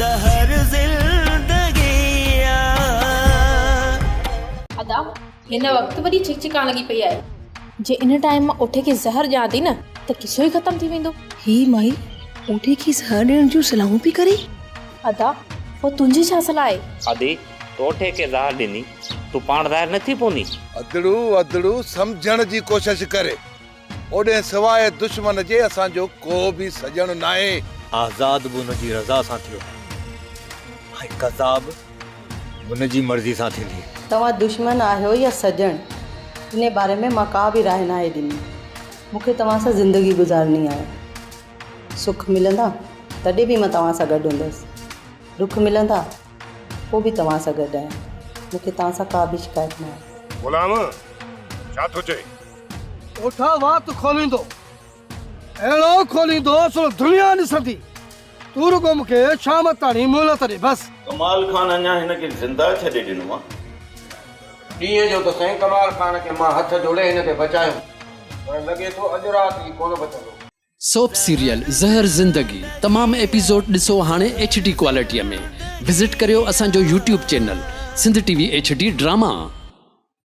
زهر زندگي آ. ادا هن وقت وڏي چڪ چڪان لڳي پئي آهي. جي ان ٽائيم مان اوٺي کي زهر ڏيان ٿي نه ته قصو ئي ختم ٿي ويندو. هي مائي اوٺي کي زهر ڏيڻ جون صلاحون پئي ڪري. ادا پوء تنهنجي ڇا صلاح آهي؟ ادي تون اوٺي کي زهر ڏيندين تون پاڻ زهر نه ٿي پوندين؟ ادڙو ادڙو سمجهڻ جي ڪوشش ڪري. اوڏهين سواء دشمن جي اسان جو ڪو به سڄڻ ناهي. آزاد به ان جي رضا سان ٿيو آهي ۽ قضا به ان جي مرضي سان ٿيندي. توهان دشمن آهيو يا سڄڻ، انهي باري ۾ مان ڪا به راء ناهي ڏني. مون کي توهان سان زندگي گذارڻي آهي. سک ملندا، تڏهن به مان توهان سان گڏ هوندس. ڏک ملندا، پوء به توهان سان گڏ آهيان. مون کي توهان سان ڪا به شڪايت ناهي. غلام، ڇا ٿو چئين؟ اوٺا وات کوليندو، اهڙو کوليندو سو دنيا ڏسندي. تون رڳو مون کي شام تاڻي مهلت ڏي بس. ڪمال خان اڃا هن کي زنده ڇڏي ڏنو آ. ڏينهن جو ته سائين ڪمال خان کي مان هٿ جوڙي هن کي بچايو پر لڳي ٿو اڄ رات هي ڪونه بچندو. سوپ سيريل زهر زندگي تمام ايپيسوڊ ڏسو هاڻي ايڇ ڊي ڪوالٽي ۾ وزٽ ڪريو اسان جو YouTube channel Sindh T V H D drama.